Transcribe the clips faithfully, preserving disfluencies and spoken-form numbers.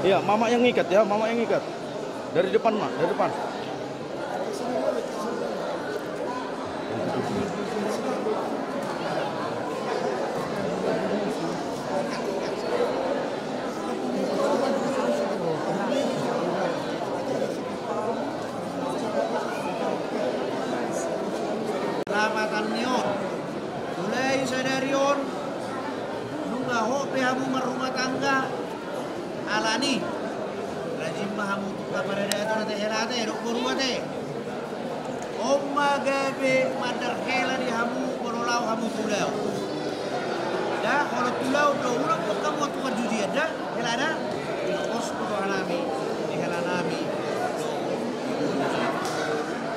Ya, mama yang ikat ya, mama yang ikat. Dari depan, Mak, dari depan. Lapatan ni on. Mulai sadari on, nunga hot be hamu marrumah tangga. Alani, rajin ma hamu tu paradaton ate, hela ate, dohot boru ate. On ma gabe mandar hela di hamu molo laho hamu tu laut. Da, molo tu laut do, unang pe hamu tu parjudian da, hela da. Di pos tu roha nami, di hela nami.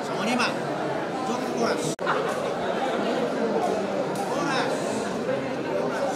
Songon i ma. Jok, horas. Horas. Horas.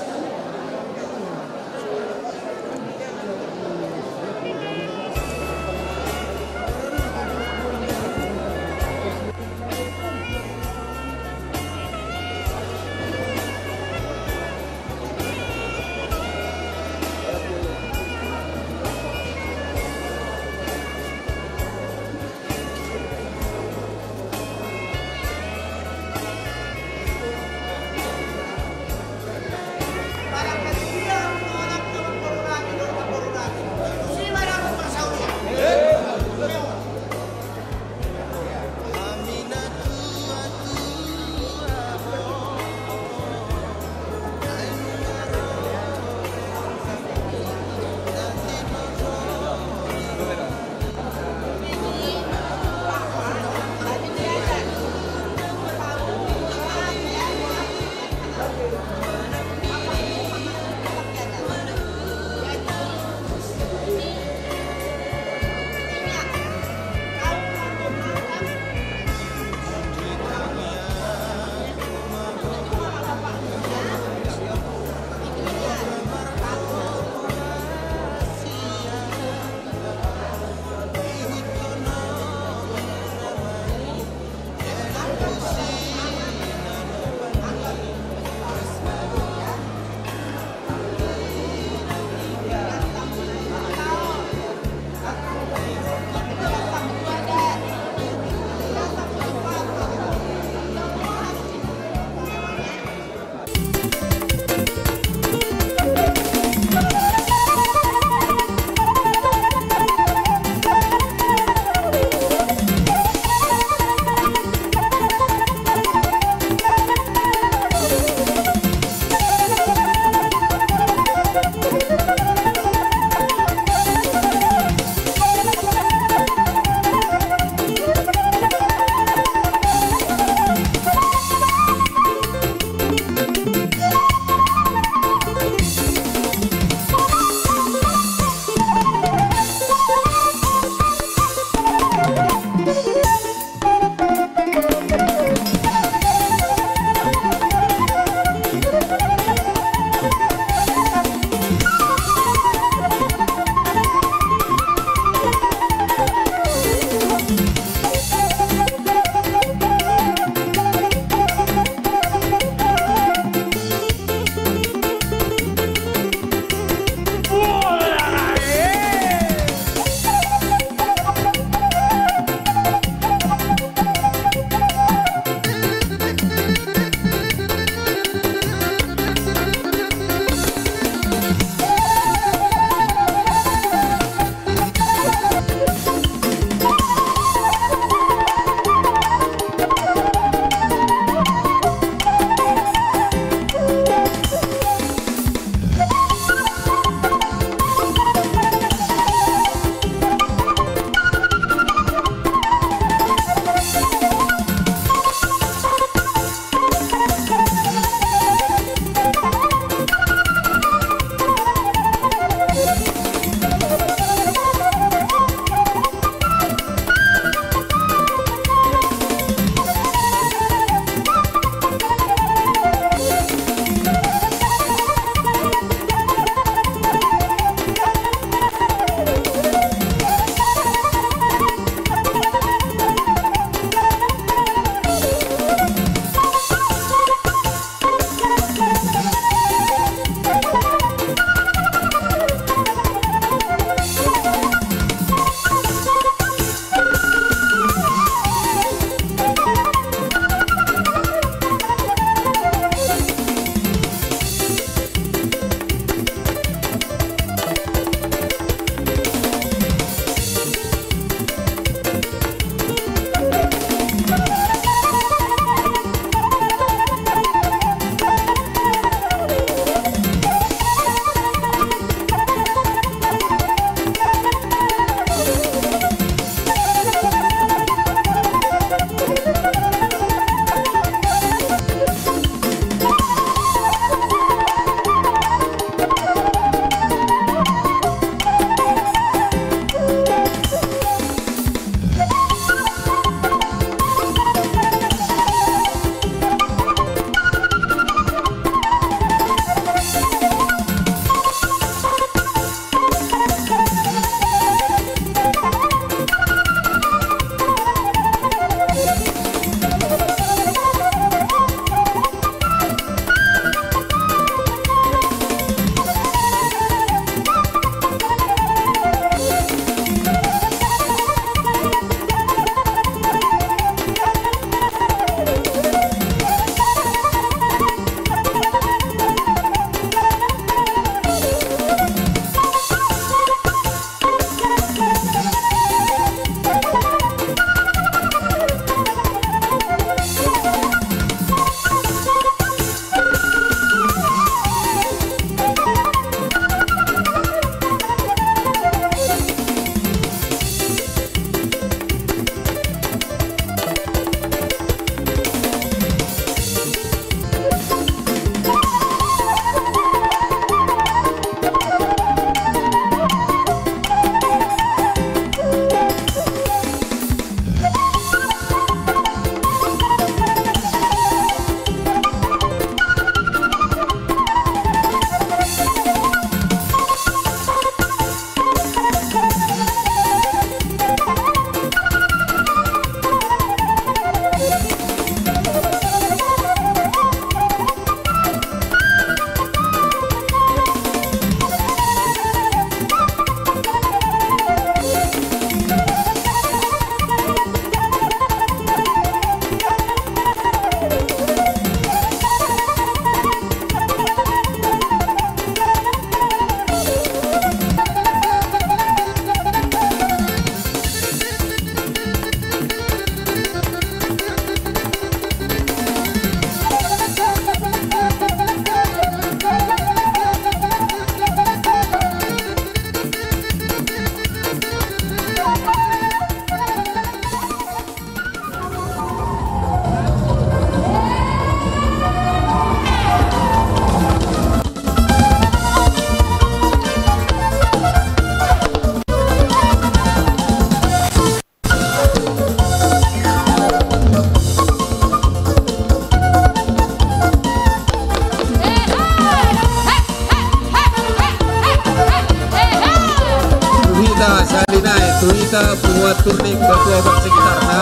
Buat turning batu obat sekitarna.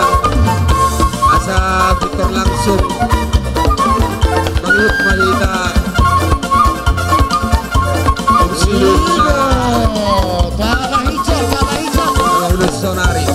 Asa Victor langsung mangihut ma hita. Taba hijau, taba hijau. Kalau udah sonari.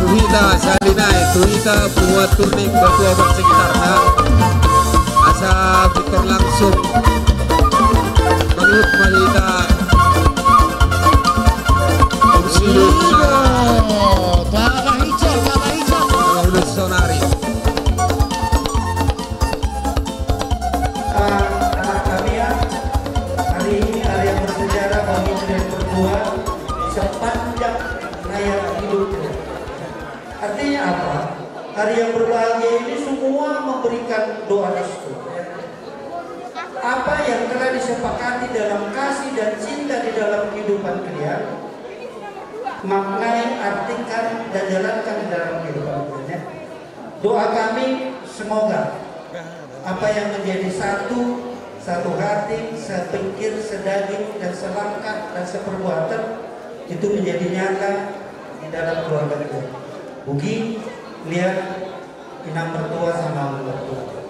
Tu hita sahali nai, tu hita buat turning batu obat sekitarna. Asa Victor langsung mangihut ma hita. Taba hijau, taba hijau. Kalau udah sonari. Ah, anak kami ya, hari ini hari yang bersejarah bagi kalian berdua sepanjang raya hidup. Artinya apa? Hari yang berbahagia ini semua memberikan doa restu, ya. Apa yang telah disepakati dalam kasih dan cinta di dalam kehidupan kalian, maknai, artikan, dan jalankan di dalam kehidupan kalian, ya. Doa kami, semoga apa yang menjadi satu, satu hati, sepikir, sedaging, dan selangkah, dan seperbuatan, itu menjadi nyata di dalam keluarga kita. Bagi lihat inang mertua sama amu mertua.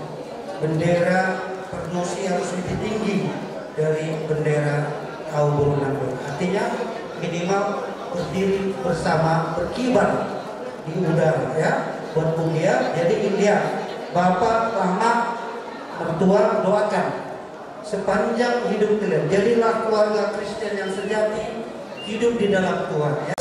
Bendera Parnosi harus lebih tinggi dari bendera Ahu Boru Nambon. Artinya, minimal berdiri bersama, berkibar di udara, ya, buat Bung Dia. Jadi, Bung Dia, Bapak, Mama, mertua, doakan sepanjang hidup kalian. Jadilah keluarga Kristen yang sejati, hidup di dalam Tuhan, ya.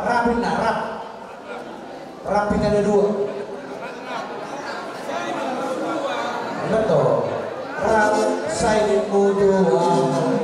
Rap ninna, rap. Rap ninna dua. Benar toh? Rap sai dimutuan.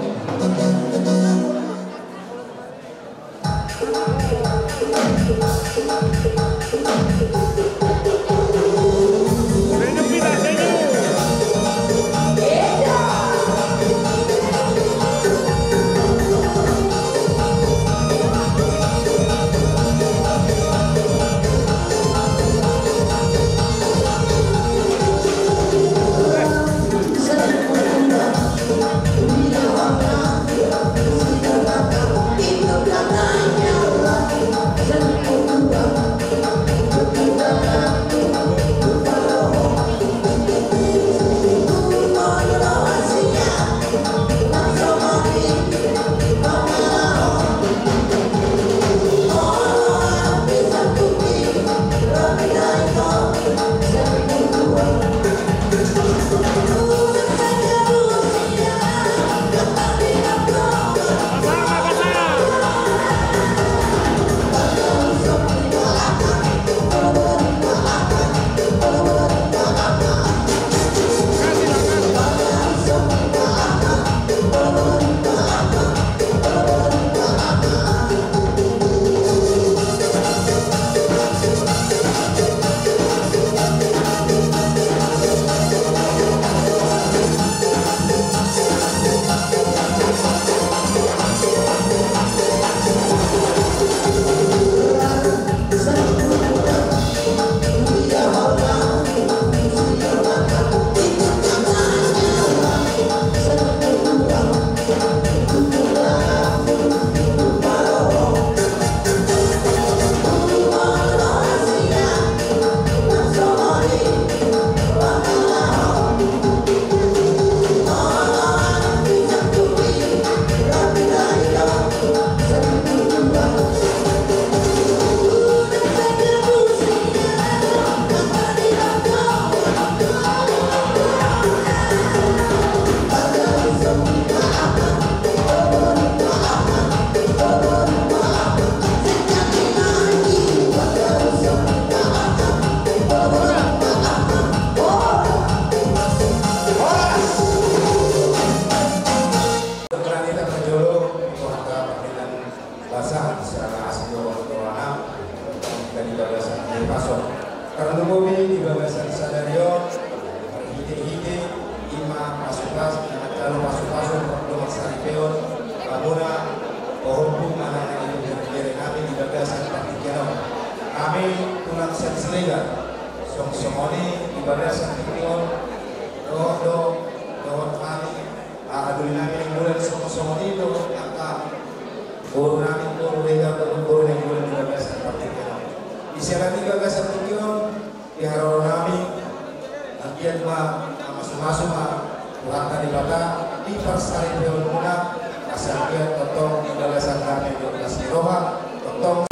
Basa sian asi dohot rohana, tongtong hita di bagasan Bonifaso. Tarlumobi di bagasan sadari on, marhitehite i ma pasupasu, na manjalo pasupasu dohot saripeon, hamuna, pahompu, anak-anak ni bere nami di bagasan partingkian on. Hami tulang sian Siregar, songon i di bagasan tingki on, dohot do, dohot hami, ah, doli nami Nainggolan songon i do angka boru nami, boru Regar, boru Nainggolan di bagasan partingkian on. Di siala ni bagasan tingki on, di haroro nami, anggiat ma, ah, mamasu-masu ma Tuhanta Debata di parsaripeonmuna, asa anggiat tongtong di bagasan dame dohot las ni roha, tongtong.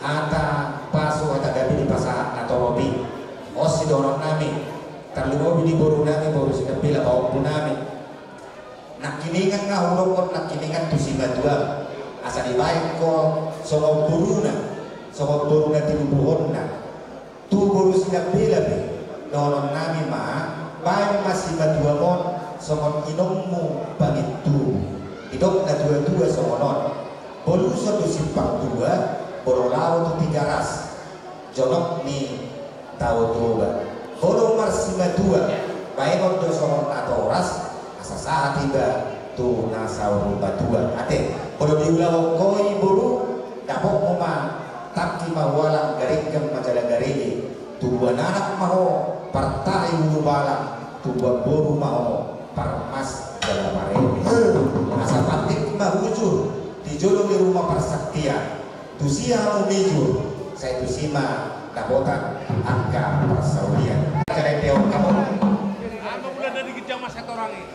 Hata pasu, hata gabe dipasahat na torop i. On sidohonon nami, tarlumobi di boru nami, boru Sinambela, pahompu nami. Nangkiningan nga hudokkon nangkiningan tu simatua, asa dibaen ho songon boruna, songon boru na tinubuhonna. Tu boru Sinambela pe dohonon nami ma, baen ma simatuam on songon inongmu pangintubu. Didok na tuatua songon on: Boluson do simpang tua, molo laho tu Tigaras, jonok ni Tao Toba. Molo marsimatua, baenon do songon natoras, asa sahat iba tu na saur matua. Ate, molo diulahon ho i boru, dapotmu ma tangki ma hualang, garenggang ma jala garege. Tubuan anak ma ho partahi ulubalang, tubuan boru ma ho parmas jala pareme. Asa pantik ma hujur di jolo ni ruma parsaktian, tusi hamu mijur, sai tusi ma dapotan angka parsaulian. Carete on hamu. Ama mula dari gijang masa torangi.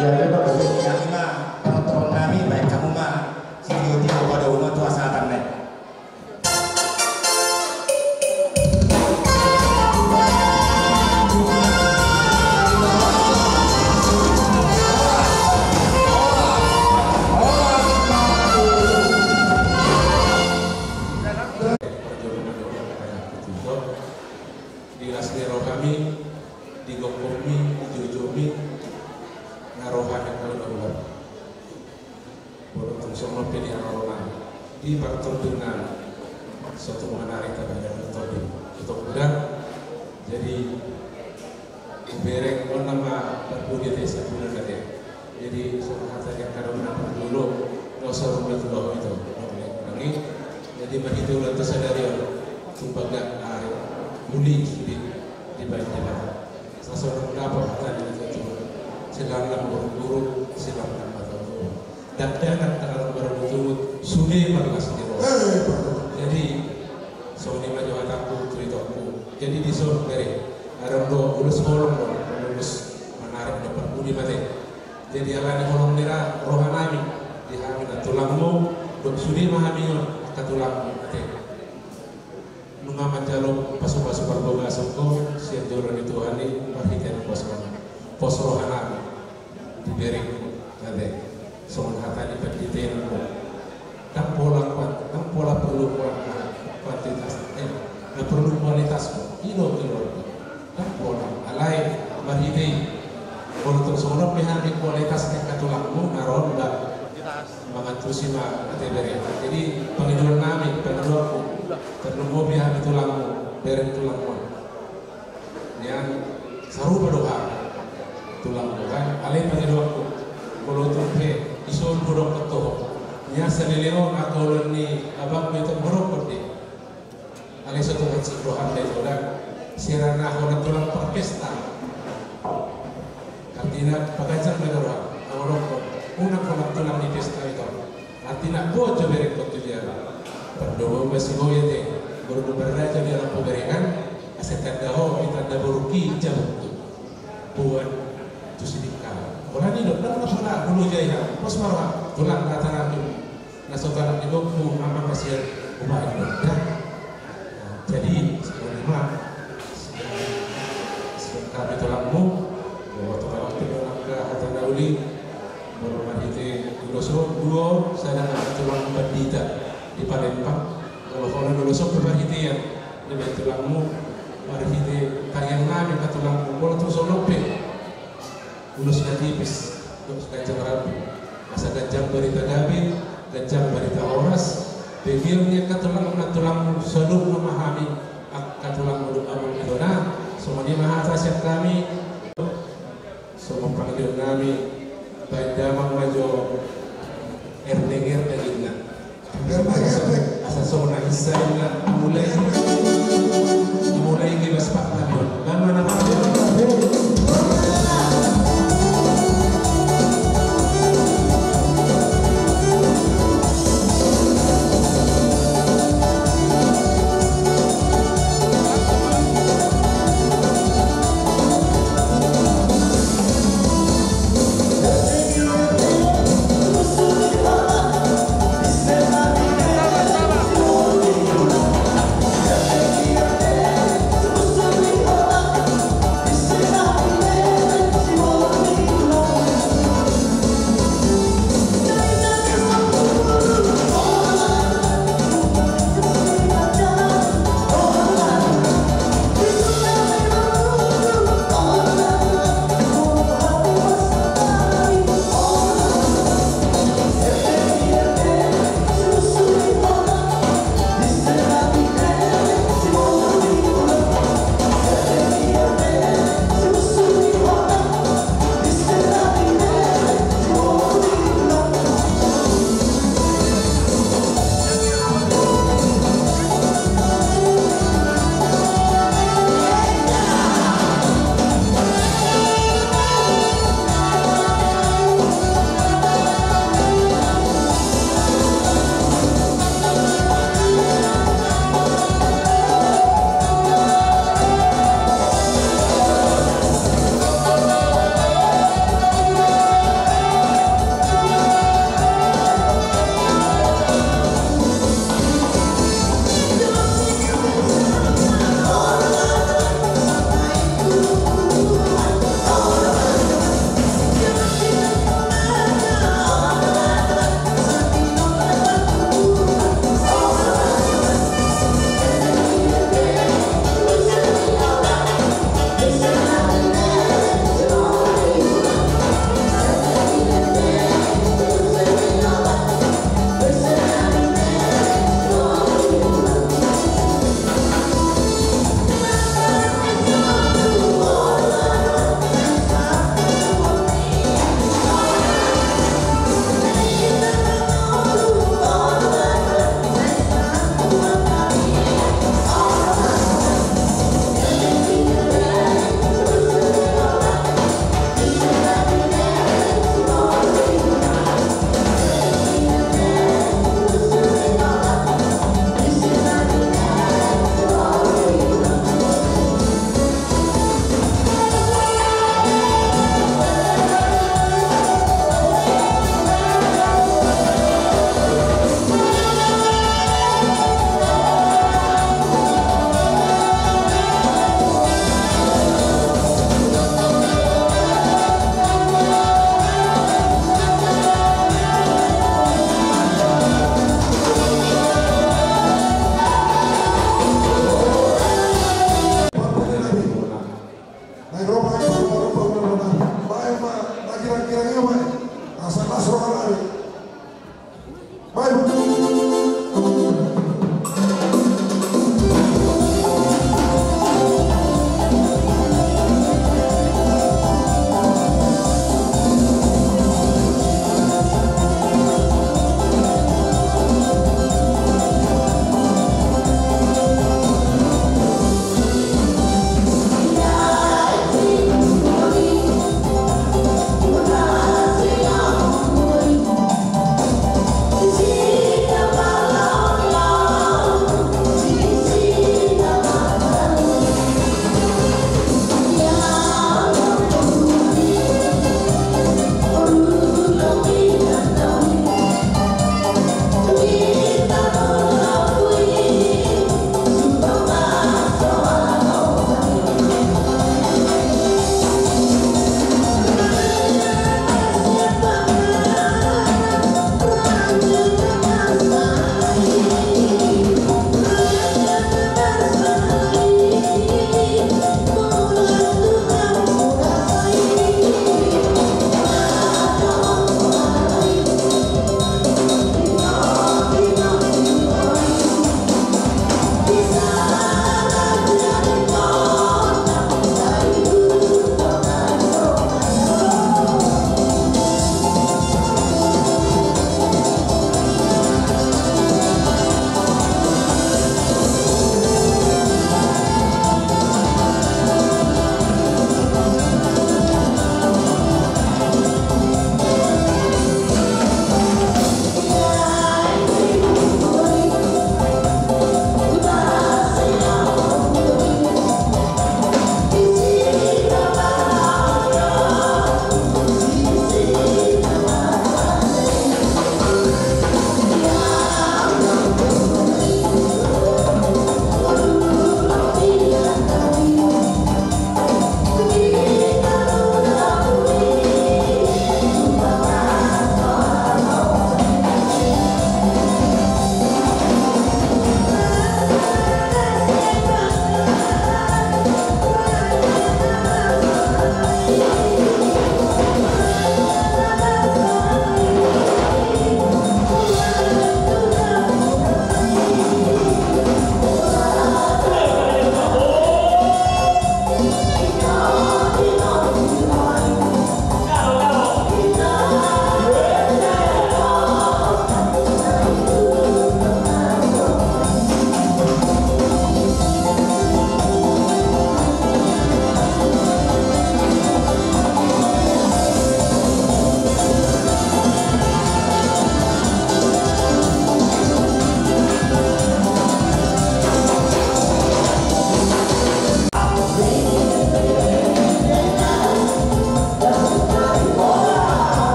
Jadi, Bapak Ibu, nami ma, penonton nami, baen hamu ma sitiotio, pada uma tu hasahatan nai. Di las ni rohami, di gokhonmi, di joujouhon, na roha ni angka na hulahula. Molo tung songon on pe di haroro nami, di partonding nami, so tung manarik tabahen partonding. Itu udah. Jadi, hubereng on nama parpudi ate sian bulan ate. Jadi, songon hata ni angka na parjolo, na so ro na tulang itu, na ulang-ulangi. Jadi, marhite ulaonta sadari on, tung bagak ari, uli sude dibaen Debata. Sasonang dapot hata ni Debata, silang na buruk-buruk, silang na buruk-buruk. Dakdanak takalak marungut-ungut, sude marlas ni roha. Eh, betul. Jadi, songon i ma jo hatangku tu itongku. Jadi dison bere, adong do ulos holong do, ulos manarik do parpudi mate. Jadi alani holong ni ra, roha nami, di hami na tulangmu, dohot sude ma hami on, angka tulangmu, mate. Nunga manjalo pasu-pasu parbagason ho, sian joro ni Tuhan i, marhite na pos roha nami. Dibereng ho, ate. Songon hata ni pandita i, ndang pola kuat, ndang pola perlu kuat, kuantitas, eh, na perlu kualitas, i do keluarga. Ndang pola, alai, marhite i, molo tung songon on pe hami kualitas ni angka tulangmu, na ro on da. Mangantusi ma ate bere. Jadi pangidoan nami, pangidoanku. Tarlumobi hami tulangmu, bere ni tulangmu. Nian sarupa do hami. Tulangmu kan, alai pangidoanku. Molo tung pe, dison hudok keto. Nian saleleng on angka ulaon ni abangmu i tung hudok keto. Alai so tung hansit rohanta i do da, sirana hona tulang parpesta. Artina paganjang ma roha, anggo dohot, unang hona tulang ni pesta i do. Artina boi jo bereng tu dia. Pardomu ma si boi ate, boru parraja di alam paberengan, asa tanda ho, i tanda boru ki, jabuk tu. Buat tu sidika. Holan i do, ndang na pola huluja i ha, pos ma roha, tulang na tanami. Na so tanak ni gokku, amang na sian upa i do da. Jadi, songon i ma, sian, sian hami tulangmu, molo tung adong pe angka hata na uli, molo marhite ulos on, dua on, sada ma tulang pandita di Palembang, molo holan ulos on pe marhitean, dibaen tulangmu, marhite tariang nami ma tulangmu, molo tung songon on pe. Ulos na tipis, ulos ganjang rambu. Asa ganjang barita gabe, ganjang barita horas. Begeon ni angka tulang, na tulang saluhutna ma hami, angka tulang muduk abang i do na. Songon i ma hata sian hami. Songon pangidoan nami, baen damang ma jo. Erdeng-erdeng inna. Asa songon na hissa inna, mulai, mulai ngebas pakta on. Bang mana pakta on?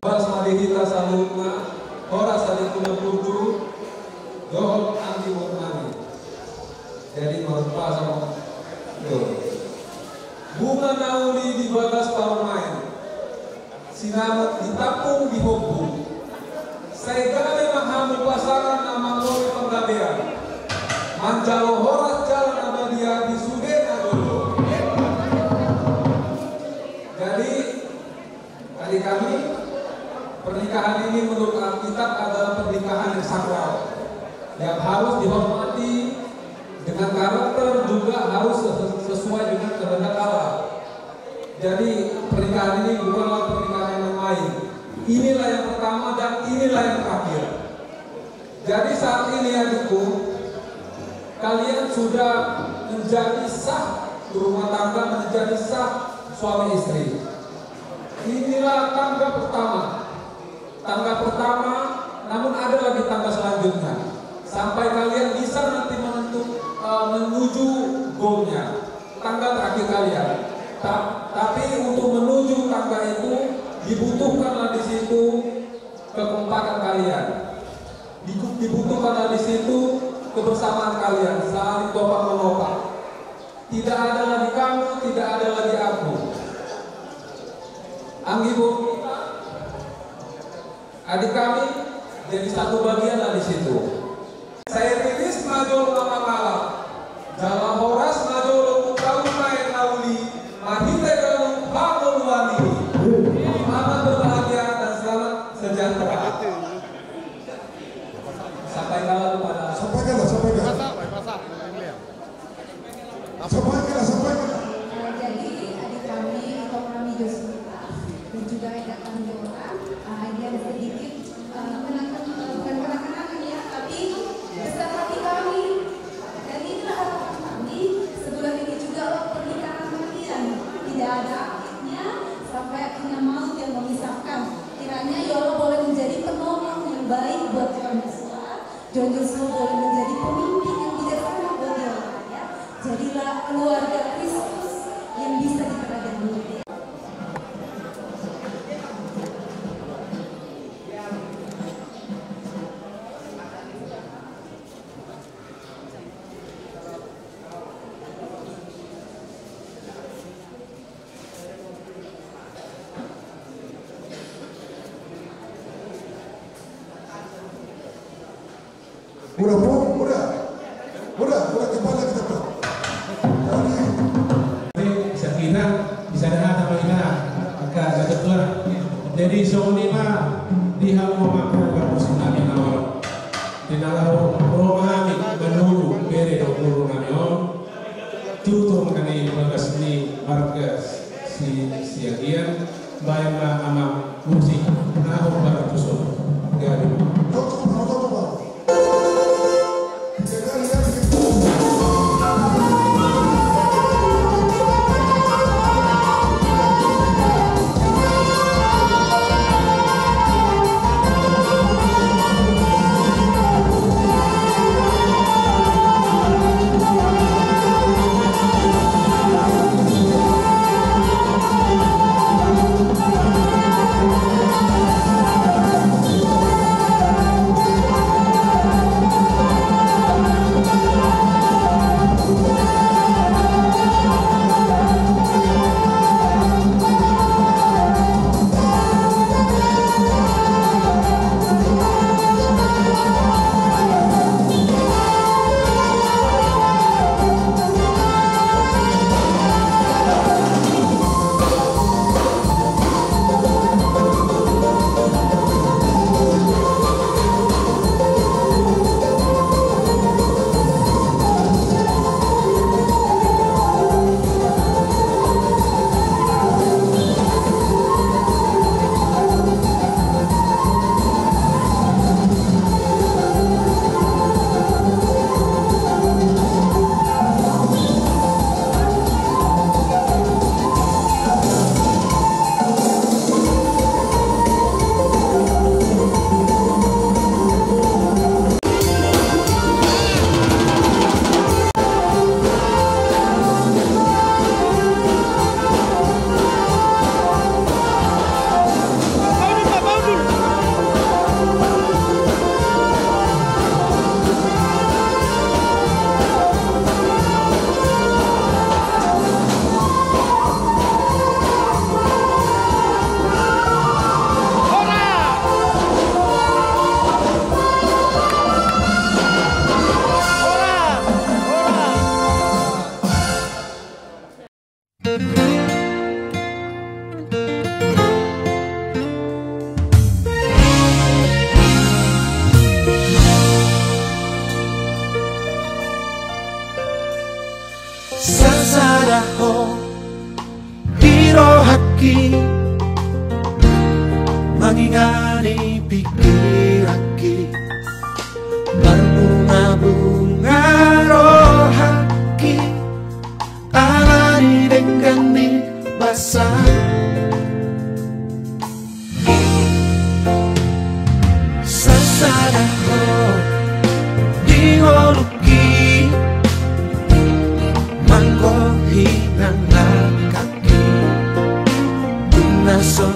Horas ma di hita saluhutna, horas ma di hita saluhutna, dohot anggi boru nami. Jadi marhobas ma. Yo. Bunga na uli di bagas parumaen, sinamot ditampung di hombung. Sai gabe ma hamu pasangan na mangoli panggabean, manjalo horas jala na badia di sude na jolo. Jadi, adik kami, pernikahan ini menurut Alkitab adalah pernikahan yang sakral, yang harus dihormati dengan karakter, juga harus ses-, sesuai dengan kehendak Allah. Jadi, pernikahan ini bukanlah pernikahan yang main. Inilah yang pertama dan inilah yang terakhir. Jadi saat ini, adikku, kalian sudah menjadi sah berumah tangga, menjadi sah suami istri. Inilah tangga pertama. Tangga pertama, namun ada lagi tangga selanjutnya. Sampai kalian bisa nanti menentu-, eh, menuju goalnya. Tangga terakhir kalian. Ta-, tapi untuk menuju tangga itu dibutuhkanlah di situ kekompakan kalian. Dibu-, dibutuhkanlah di situ kebersamaan kalian, saling topang menopang. Tidak ada lagi kamu, tidak ada lagi aku. Anggi boru, adik kami, jadi satu bagianlah di situ. Sai riris ma jolo na mangalap, jala horas ma jolo tu Sampaikan, sampaikan. Eh, jadi adik kami, ito kami Joshua, dan juga ada kami orang, eh, ini ada sedikit, eh, kenang-, eh, bukan kenang-kenangan ya, tapi besar hati kami. Dan inilah harapan kami, sebulan ini juga pernikahan kalian tidak ada akhirnya, sampai akhirnya maut yang memisahkan. Kiranya ya Allah boleh menjadi penolong yang baik buat kami semua. Johnson boleh menjadi pemimpin yang bijaksana buat dia, ya. Jadilah keluarga Kristus yang bisa diteladani. Mura, Bung, mura. Mura, mura, kepala kita, Bung. Jadi, bisa kita, bisa ada apa kita, angka satu dua. Jadi, songon i ma di hamu ma angka parmusik nami na olo. Di na laho ro hami manunggu bere dohot boru nami on. Tutur ma hami di bagas ni marga Si, Siagian, baen ma amang musik, na hombar tu son. Gabe. Sasada ho di rohangki, mangingani pikiranki, marbunga-bunga rohangki, ala ni denggan ni basa. Sasada ho di ngolungki, manggohi nang langkangki, dung na so